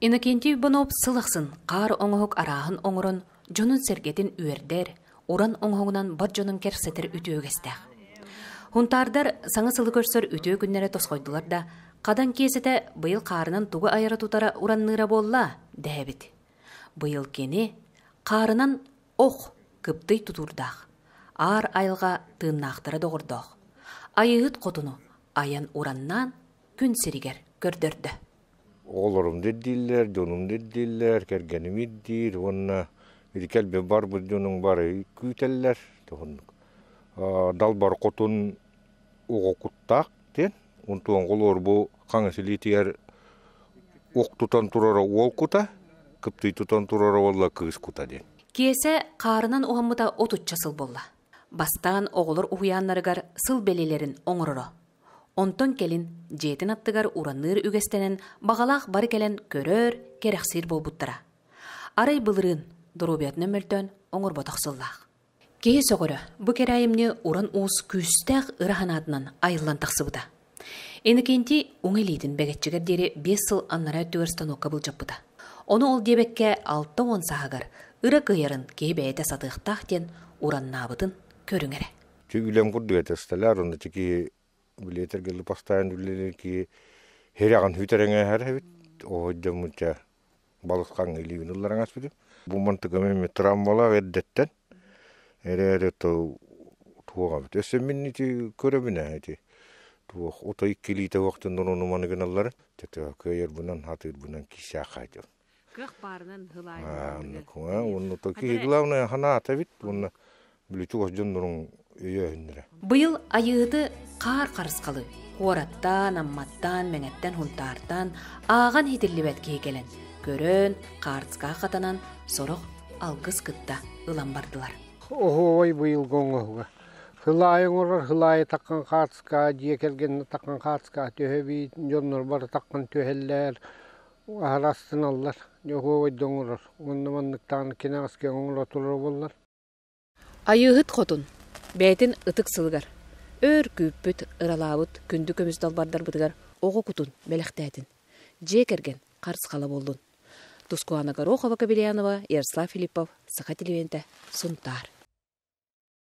Иннокентий Иванов сыл ахсын хаар оҥоһук арааһын оҥорон, дьонун-сэргэтин үөрдэр, уран оҥоһугунан бар дьонун кэпсэтэр үтүө үгэстээх. Хунтаардар саҥа сылы көрсөр үтүө күннэрэ тосхойдулар да, Хадан Киэсэтэ быйыл хаарынан тугу айара-тутара уранныыра буолла, дэһэбит. Быйыл кини хаарынан ох кыптый тутуурдаах, аар айылҕа тыыннаахтара доҕордоох, Айыыһыт хотуну айан ураннаан күн сиригэр көрдөрдө. Оҕолорум да ирдииллэр, дьонум да ирдииллэр, кэргэним ирдиир уонна ити кэлбит барбыт дьонуҥ бары күүтэллэр. Туһуннук. Далбар хотун оҕо куттаах диэн, онтуон холуор бу хаҥас илиитигэр ох тутан турара уол кута, кыптый тутан турара уолла кыыс кута диэн. Киэсэ хаарынан уһаммыта отучча сыл буолла. Бастаан оҕолор уһуйааннарыгар сыл бэлиэлэрин оҥороро. Онтон кэлин дьиэтин аттыгар уранныыр үгэстэнэн баҕалаах бары кэлэн көрөр, кэрэхсиир буолбуттара. Арай былырыын доруобуйатынан мөлтөөн оҥорботох сыллаах. Киһи сөҕөрө, бу кэрэ айымньы уран уус күүстээх ыра санаатынан айыллан тахсыбыта. Иннокентий уҥа илиитин бэгэччигэр диэри 5 сыл аннараа өттүгэр станокка былдьаппыта. Ону ол диэбэккэ 60 сааһыгар ыра кыайарын киһи бэйэтэ сатыахтаах диэн ураннаабытын көрүҥ эрэ. Ти үлэм курдук этэ ысталаар онно тики билиэтэргэ лыпастаан үлэлиир киһи хирэҕин хүтэрэҥээһэр эбит оһойдоммутча балысхаҥҥа илиибин ыллараҥаспытым бу мантыкам эми травмалаах эрдэттэн эрээри то туох эбит өссө мин ити көрөбүн ээ ити туох отой иккилиитэ уохтун ону маны гыналлар тете кыайарбынан хатыырбынан кисээххайтым Кыах баарынан һылаайын. Уонна то киһи главное ханаата эбит уонна били чугас дьоннорун өйөөһүннэрэ. Быйыл Айыыһыты хаар харысхалы куораттаан, Амматтаан, Мэҥэттэн, Хунтаартаан ааҕан иһитиллибэт киһи кэлэн, көрөн, хаартыскаҕа хатанан, сорох алгыс кытта ылан бардылар. Оһуобай быйылгы оҥоһуга. Сылаайы оҥорор, сылаайы таккан хаартыскаҕа, дьиэ кэргэнинэ таккан хаартыскаҕа түһэбит, дьоннор бары таккан түһэллэр, аһара астыналлар, дьоһуобайда оҥорор уонна манныктаҕына кинэҕэскэ оҥоро турар буоллар. Айыыһыт хотун бэйэтин ытык сылыгар өр күүппүт, ыралаабыт күндү көмүс далбардарбытыгар оҕо кутун бэлэхтээтин. Дьиэ кэргэн харысхала буоллун. Тускуана Горохова-Кобельянова, Ярослав Филиппов, Саха телевидениетэ, Сунтаар.